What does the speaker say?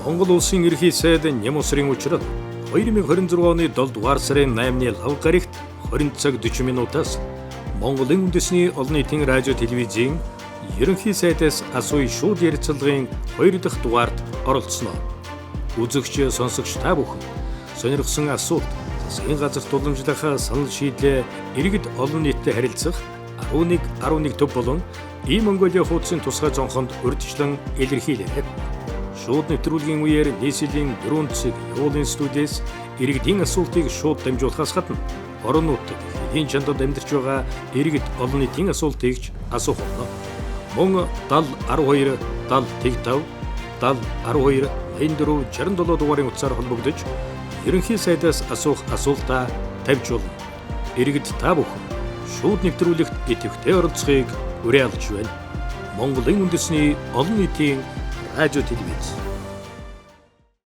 Монгол Улсын Ерөнхий сайд Нямусрын учрал 2026 оны 7 дугаар сарын 8-ны лав гарагт 20 цаг 40 минутаас Монголын үндэсний олон нийтийн радио телевизийн Ерөнхий сайдаас асууя шууд ярилцлагын 2 дахь дугаарт оролцсноо. Үзэгч, сонсогч та бүхэн сонирхсан асуулт, засгийн газарт уламжлах санал шийдлээ иргэд олон нийттэй харилцах 11 11 төв болон E-Mongolia хуудсын тусгай зонхонд урьдчилан илэрхийлээрэй. Шууд нэвтрүүлгийн үеэр нийслэлийн 4 цэг явуулын студиэс иргэдийн асуултыг шууд дамжуулахаас гадна орон нутаг, хэдийн чандад амьдарч байгаа иргэд олон нийтийн асуултыг ч асуух болно. Мөн 70 12 70 5 70 12 84 67 дугаарын утсаар холбогдож Ерөнхий сайдаас асуух асуултаа тавьж болно. Иргэд та бүхэн шууд нэвтрүүлэгт идэвхтэй оролцохыг уриалж байна. Монголын үндэсний олон нийтийн радио телевиз.